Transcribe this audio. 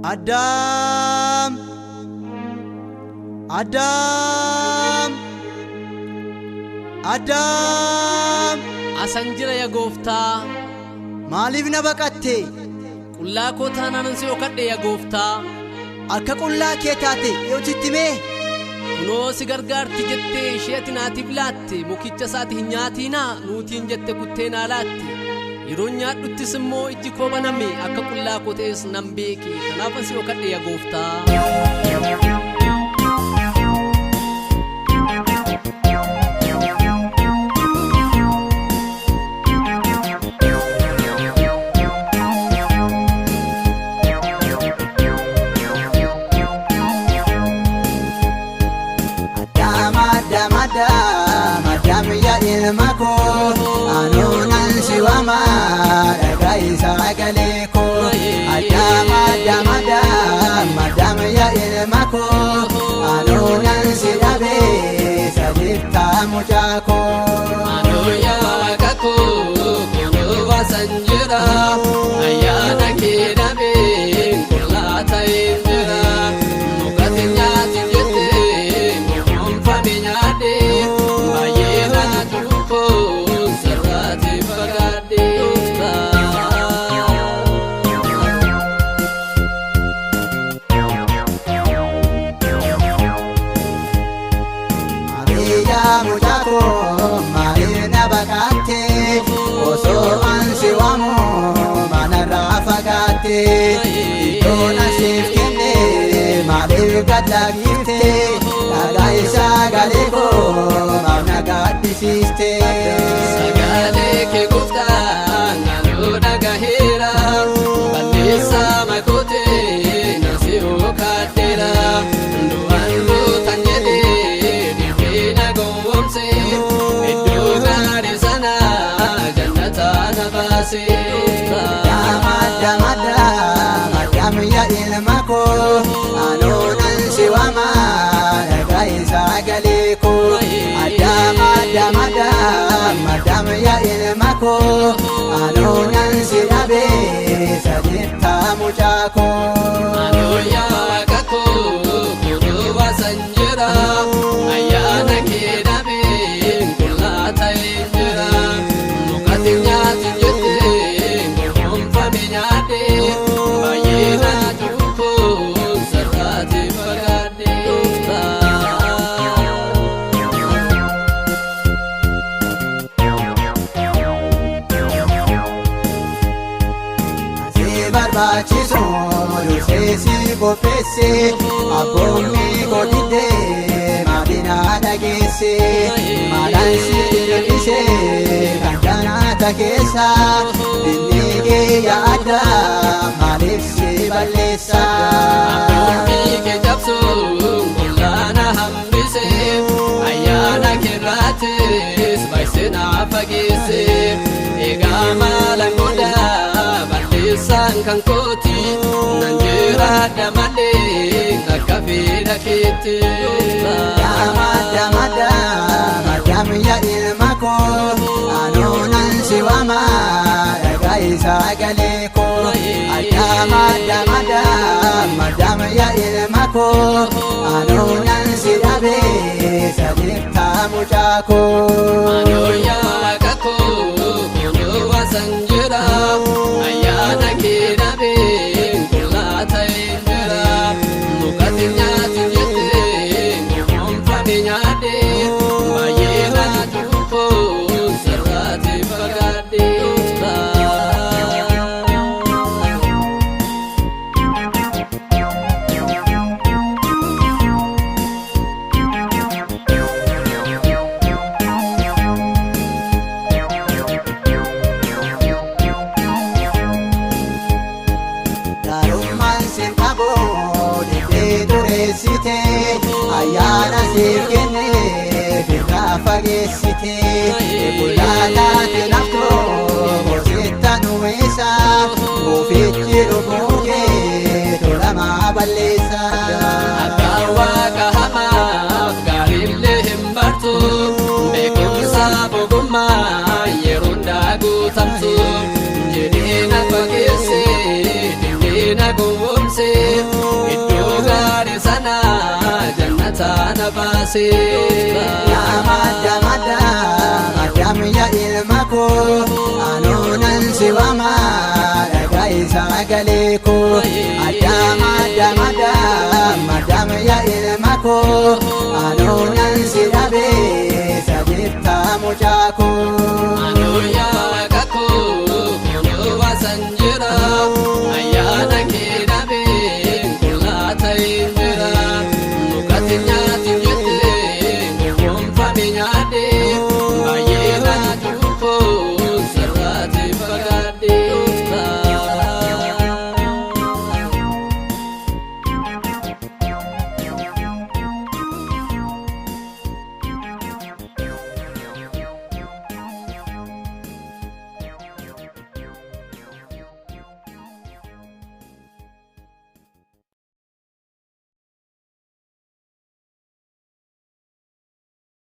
Addaam! Addaam! Addaam! Asan jira yaa gooftaa. Maaliif na baqatte? Qullaa koo taanaan si dhokadhe yaa gooftaa. Akka qullaa kee taate yoo sitti himee? Kunoo si gargaarti jettee ishee ati naatiif laatte mukicha isaati hin nyaatiinaa nuutiin jette kuttee naa laatte. Yeroo nyaadhuttis immoo ijji koo baname akka qullaa koo ta'es nan beeke kanaafan si dhokadhe yaa gooftaa. Addaam addaam addaam addaam yaa ilma koo anuunan si waama dhaga'i sagalee koo. Addaam addaam addaam addaam yaa ilma koo anuunan si dhabee sadiiftaa mucaa koo. Anoo yaa waaqa koo kunoo waasan jira ayyaana kee dhabee qullaa ta'een jira mukati nyaati jettee mukuunfame nyaadhe baay'ee na cuubboo sirraati fagaadhe gooftaa. Maariyaa mucaa koo maaliif na baqatte osoo an si waamu manarraa fagaatte iddoon asiif kenne maaliif gad lakkifte dhaga'i sagalee koo maaf na gaddisiiste. Sagalee kee gooftaa naannoo dhagaheera balleessaa makootee na si hookadheera du'aan gootan jedhee dhibbee na gowwoomse iddoo gaarii sana jannataa na baase gooftaa. Addaam addaam addaam yaa ilma koo anuunan si waama dhaga'i sagalee koo. Addaam addaam addaam addaam yaa ilma koo anuunan si dhabee sadiiftaa mucaa koo. Anoo yaa waaqa koo kunoo waasan jira ayyaana kee dhabee qullaa ta'een jira mukati nyaati jettee gowwoomfame nyaadhe baay'ee na cuubboo sirraati fagaadhe gooftaa. Si barbaachisu dursee si qopheesse abboonni koo diddee maadina dhageesse maalaan si dirqise kan janaata keessa dinni kee yaadda maaliif si balleessa. Abboonni kee cabsuun qullaa na hambise ayyaana keerraatis baay'isee na fageesse egaa maalan godha balleessaan kan kooti nan jiraadha malee akka fedha keetti. Addaam addaam addaam addaam yaa ilma koo anuunan si waama dhaga'i sagalee koo. Addaam addaam addaam addaam yaa ilma koo anuunan si dhabee sadiiftaa mucaa koo. Anoo yaa waaqa koo kunoo waasan jira ayyaana kee dhabee qullaa ta'een jira mukati nyaati jettee gowwoomfame nyaadhe baay'ee na cuubboo sirraati fagaadhe gooftaa. Gaarummaan sin qabu dhibbee dureessite ayyaana siif kenne firraa fageessite qullaa taate naftoo hoositta nuweessa goofichi dhufuu kee tolamaa balleessa. Akka waaqa hamaaf gaariillee hin bartu beekumsa ogummaa yeroo hundaa guutamtu jedhee na fageesse dinnee na gowwoomse. Jal'ataa na baase. Yaa madda madda maddaam yaa ilma koo anuunan si waama dhaga'i sagalee koo. Adda madda madda maddaam yaa ilma koo anuunan si dhabe sajirtaa mucaa koo. Anoo yaa